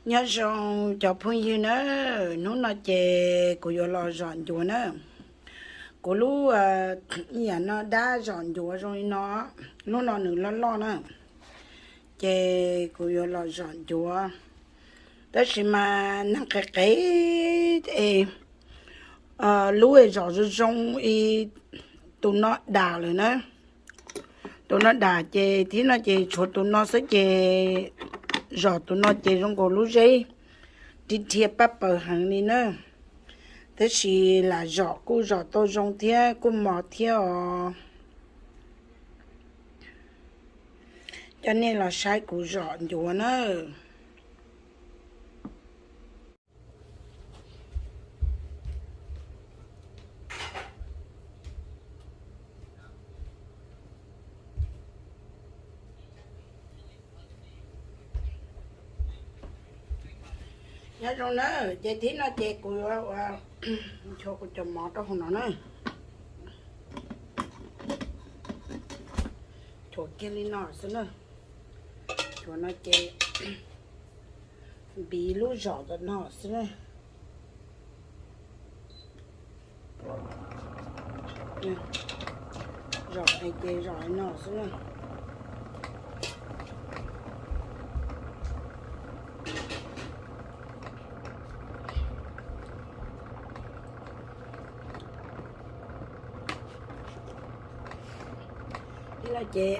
Nyob zoo cov phooj ywg na, hnub no ces kuv yuav los zom ncuav na. Kuv lub ib yam no dab zom ncuav zoo li no, lub no nws loj loj na, ces kuv yuav los zom ncuav. Tab sis mas neeg qis qis es lub zom zoo zoo ib, tus no dam lawm na. Tus no dam ces thib no ces tshuav tus no xwb ces zom tus no ces zoo nkaus lub zeb ri dhia pab pawg heev li na. Tab sis lam zom kuj zom tau zoo thiab kuj mos thiab os. Coj nej los saib kuv zom ncuav na. Nyob zoo na, ces thib no ces kuv yuav ua, nchuav kuv cov mov rau hauv no na. Nchuav kiag li no xwb na. Nchuav no ces npiv lub zom tom no xwb na. Zom es ces zom li no xwb na. Ib no ces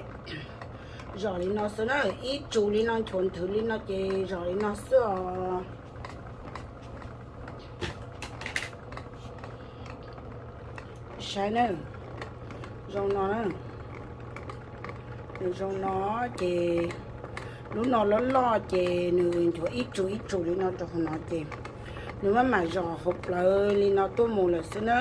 zom li no xwb na, ib tsus li no nchuav nthwv li no ces zom li no xwb os. Saib na, zoo no na. Nws zoo no ces lub no loj loj ces nws nchuav ib tsus ib tsus li no rau hauv no ces nws maj mam zom hauv plawv li no tuaj mus lawm xwb na.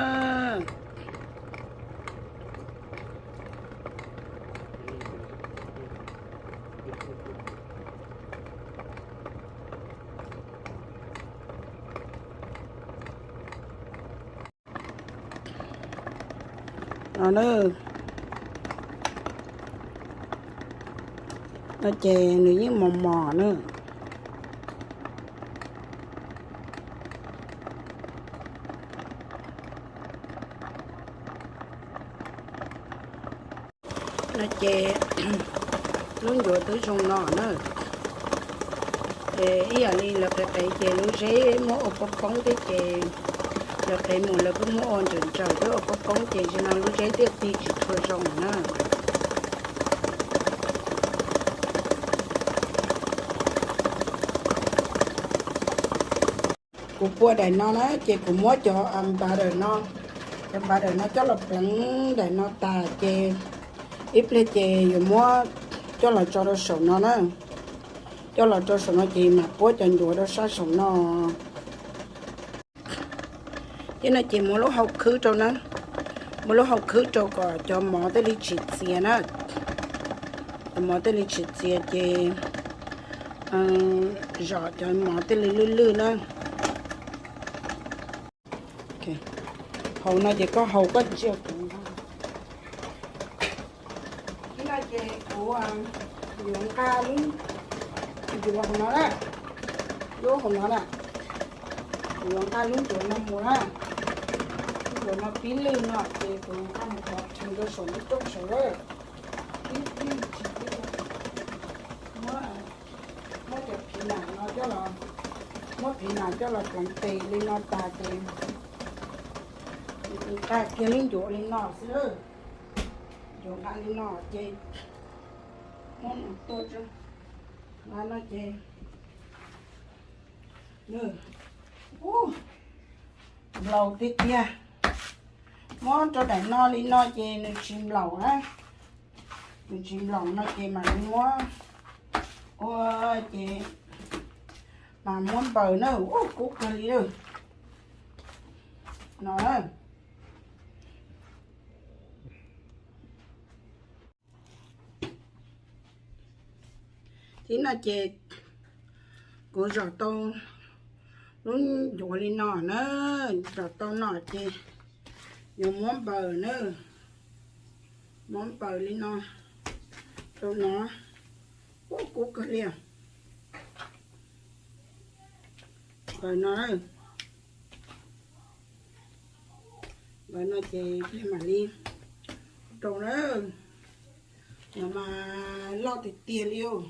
No na, no ces nws yeej mos mos na. No ces lub ncuav twb zoo no na. Ces ib yam li lawv qev qev ces lub zeb muab ua poob poob thiab ces lawv qev mus lawv kuj muab ua ntsaws ntsaws thiab ua poob poob ces zaum no lub zeb thiaj tig tsis tshua zoo na. Kuv pua daim no na ces kuv muab cov butter no, cov butter no coj los pleev daim no tas ces ib pliag ces yuav muab coj los tso rau saum no na. Coj los rau saum no ces mam puab cov ncuav rau sab saum no. Ces no ces muab lub hau khwb rau na, muab lub hau khwb rau kom cov mov thiaj li tsis txias na. Cov mov thiaj li tsis txias ces zom cov mov thiaj li lwj lwj na. Hau no ces koj hau koj ntsia kuv. Ib no ces kuv yuav nqa lub ncuav hauv no na, lub hauv no na, kuv yuav nqa lub ncuav no mus na. Lub ncuav no pib lwj no ces kuv yuav nqa mus rau saum lub rooj saud lawm. Pib lwj tsis pib, muab, muab cov phiv nam no coj los, muab phiv nam coj los pleev tes li no tas ces nqa kiag lub ncuav li no xwb. Ncuav nqa li no ces muab no tuaj, no ces nws, u, nplaum tiag tiag. Muab rau daim no li no ces nws tsis nplaum na. Nws tsis nplaum no ces mam li muab ua, ces mam muab npaws na, u, kub kawg li lawm. No na. Thib no ces kuv zom tau lub ncuav li no na, zom tau no ces yuav muab npaws na, muab npaws li no rau no, u, kub kawg li. Npaws no, npaws no ces peb mam li rau na. No mas loj tiag tiag li os.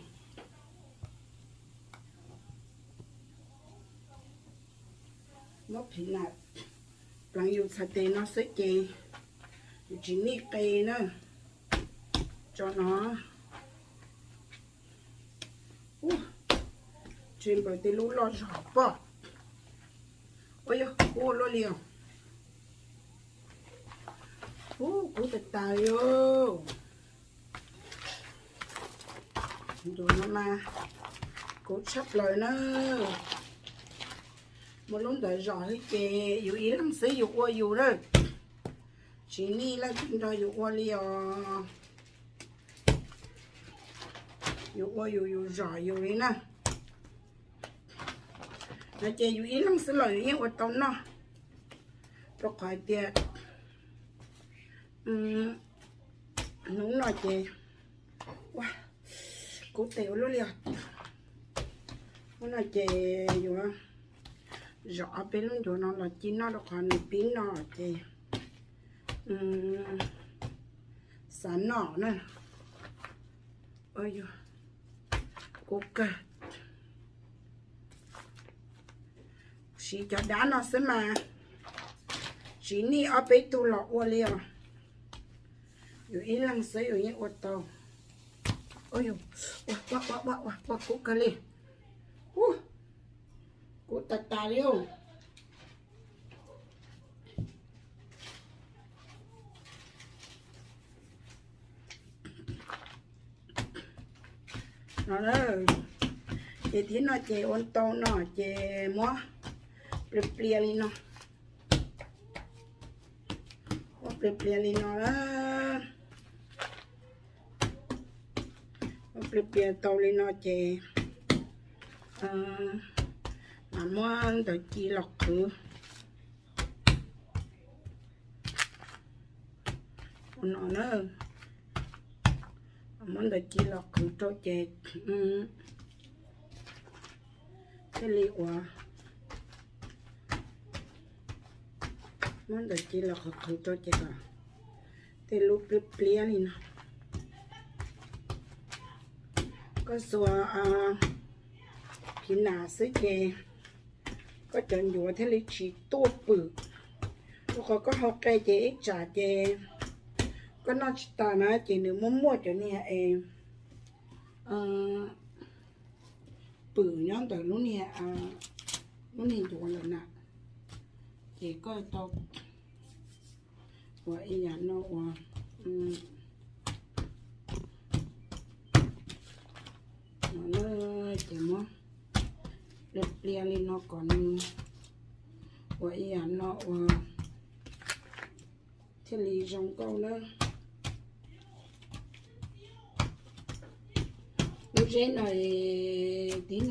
Muab phev nam pleev yus txhais tes no xwb ces yus tsis nij qe na. Tso no. Ua, tsis npaws tej lub loj zog pob. Ua yog kub luaj li os. Ub, kub tas tas li os. Ncuav no mas kub tshaj plaws na. Muaj lub ntawd zom xwb ces yus ib leeg xwb yus ua yus na. Tsis nij leej twg nrog yus ua li os. Yus ua yus, yus zom yus li na. No ces yus ib leeg xwb los yus yeej ua tau noj, rau qhov hais tias hnub no ces, ua, kub tes ua luaj li os. Hnub no ces yuav zom ob peb lub ncuav no los ci noj rau qhov nws pib no ces xav noj na. Kub kawg. Siv cov dab no xwb mas tsis nij ob peb tug los ua li os. Yus ib leeg xwb yus yeej ua tau. Ua, ua, ua, ua, ua kub kawg li. Ub, kub tas tas li os. No, ces thib no ces ua ntau no ces muab plias plias li no. Muab plias plias li no na. Muab plias plias tau li no ces mam muab ntawv ci los qhwv. Ua no na, muab ntawv ci los qhwv rau ces thiaj li ua, muab ntawv ci los qhwv qhwv rau ces kom tej lub pliab pliab li no. Koj xuas phiv nas xwb ces koj cov ncuav thiaj li tsis tuaj pwm. Rau qhov koj hau qe ces ib tsam ces koj noj tsis tas na ces nws muaj muaj cov niag es pwm nyob ntawm lub niag, lub niag ncuav lawm na. Ces koj tau ua ib yam no ua, no ces muab plias plias li no kom nws ua ib yam no ua thiaj li zoo nkauj na. Lub zeb no tib,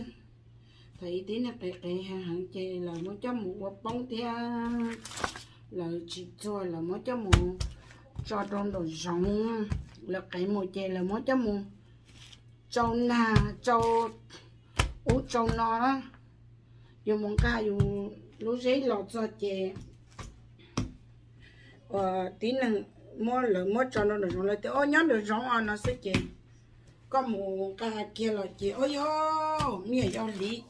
thaum ib tib neeg qev qev heev heev ces lawv muab coj mus ua poob thiab lawv tsis txuag, lawv muab coj mus tso rau nraum zoov, lawv qev mus ces lawv muab coj mus tsau nag tsau ub tsau no na. Yus mus nqa yus lub zeb los txog ces tib neeg muab, lawv muab tso rau nraum zoov, lawv tias o nyob nraum zoov os no xwb ces koj mus nqa kiag los ces o yog me nyuam yaus hliv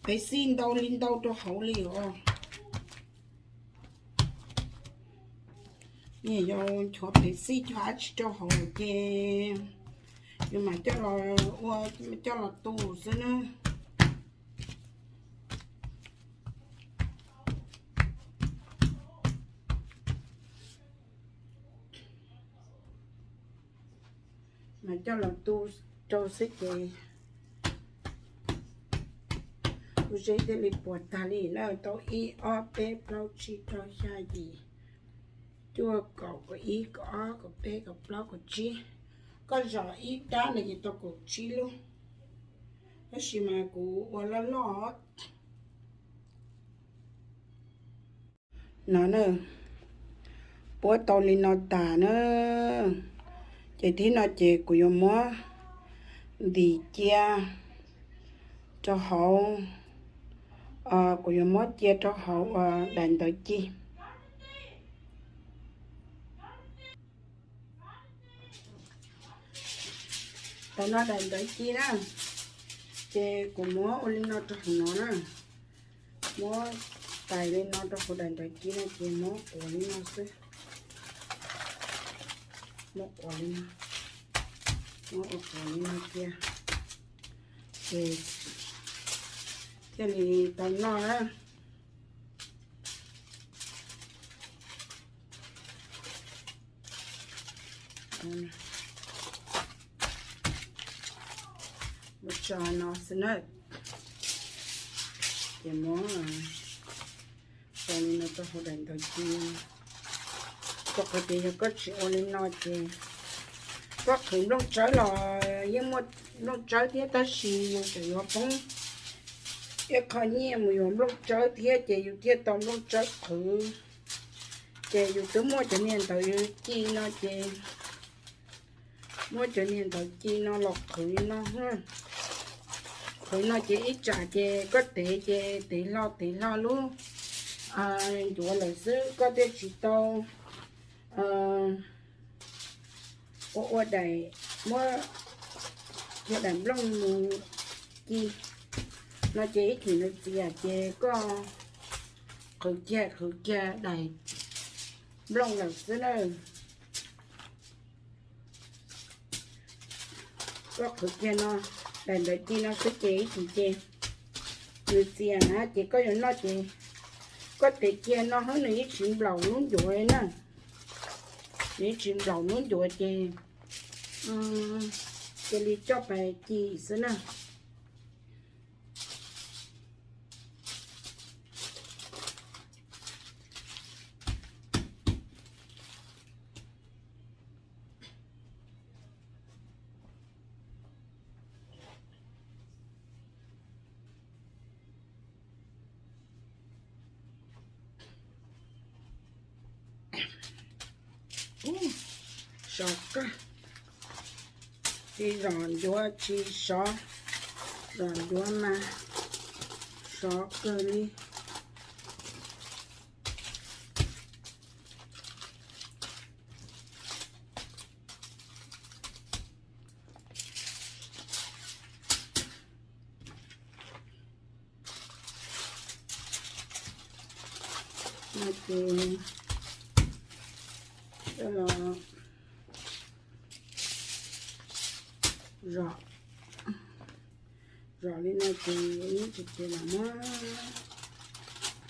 pev xij ntau li ntau rau hauv li os. Me nyuam yaus nchuav pev xij nchuav dab tsi rau hauv ces yus mam coj los ua, coj los tu xwb na. Mas coj los tu rau xwb ces lub zeb thiaj li puas tag li na. Tau ib ob peb plaub tsib rau xya yim cuaj kaum kaum ib kaum ob kaum peb kaum plaub kaum tsib. Koj zom ib dab no ces tau kaum tsib lub, tab sis mas kuv ua loj loj no na. Puab tau li no tas na, ces thib no ces kuv yuav muab ntim cia rau hauv Kuv yuav muab cia rau hauv daim ntawv ci. Tau no daim ntawv ci na, ces kuv muab ua li no rau hauv no na. Muab tais li no rau hauv daim ntawv ci no ces muab quav li no xwb. Muab quav li no, muab ua quav li no cia, ces thiaj li tau noj na. Muab tso no xwb na, ces muab tso li no rau hauv daim ntawv ci. Rau qhov tias yog koj tsis ua li no ces koj qhwv nplooj tsawb los yeej muaj nplooj tsawb thiab, tab sis yus tseem yuav poob ib qho nyiaj mus yuav nplooj tsawb thiab, ces yus thiaj tau nplooj tsawb qhwv. Ces yus twb muaj cov niag ntawv ci no ces muab cov niag ntawv ci no los qhwv no. Qhwv no ces ib tsam ces koj tev ces tev hlo tev hlo lub ncuav lawm xwb, koj thiaj tsis tau ua ua daim, muab ua daim nplooj mus ci no ces ib chim nws txias ces koj qhwv kiag qhwv kiag daim nplooj lawm xwb na. Koj qhwv kiag no, daim ntawv ci no xwb ces ib chim ces nws txias na ces koj yuav noj ces koj tev kiag no xwb nws yeej tsis nplaum lub ncuav na. Nws yeej tsis nplaum lub ncuav ces cia li coj pais ci xwb na. Sov kawg, tsis zom ncuav tsis sov, zom ncuav mas sov kawg li. No ces coj los zom, zom li no ces ib chim ces los muab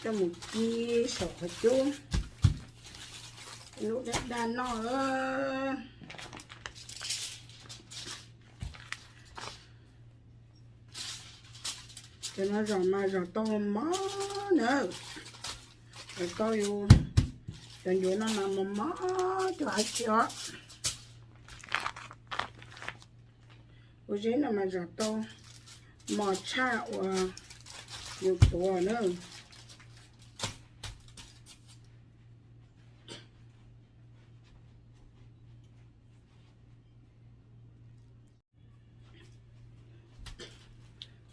coj mus ci saum qhov cub, lub daj daj noj. Cov no zom mas zom tau mos mos na, zom tau yus cov ncuav no mas mos mos cuag dab tsi os. Ua zeb no mas zom tau mos tshaj uas yus tuav na.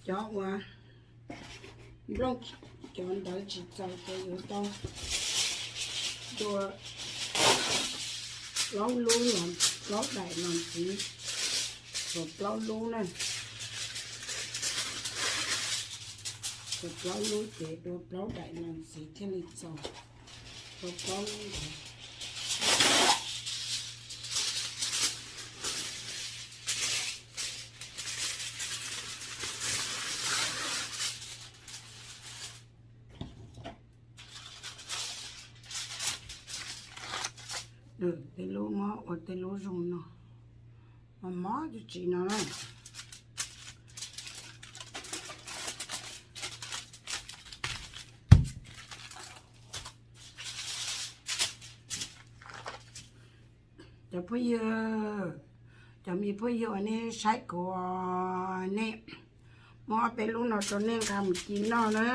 Cov uas nplooj, cov ntawv tsis txaus ces yuav tau dua plaub lub, plaub daim los ntxiv, txhua plaub lub na. Txhua plaub lub ces dua plaub daim los ntxiv thiaj li txaus tau plaub lub ntawd. Tej lub muab ua tej lub zoo no, mos mos tsis tsis no na. Cov phooj ywg, cov me phooj ywg uas nej saib kuv, nej muab ob peb lub no rau nej nqa mus ci noj na.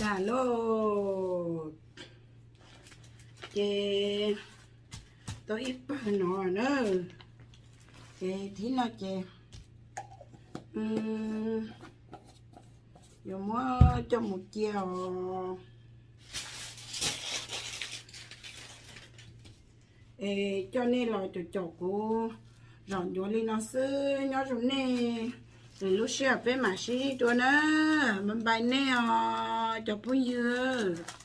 tag lauj. Ces tau ib pawg no na, ces thib no ces yuav muab coj mus cia os. Es coj nej los caum caum kuv zom ncuav li no xwb, nyob zoo nej, lwm lub sij hawm peb mam sib ntsib dua na. Bye bye nej os cov phooj ywg.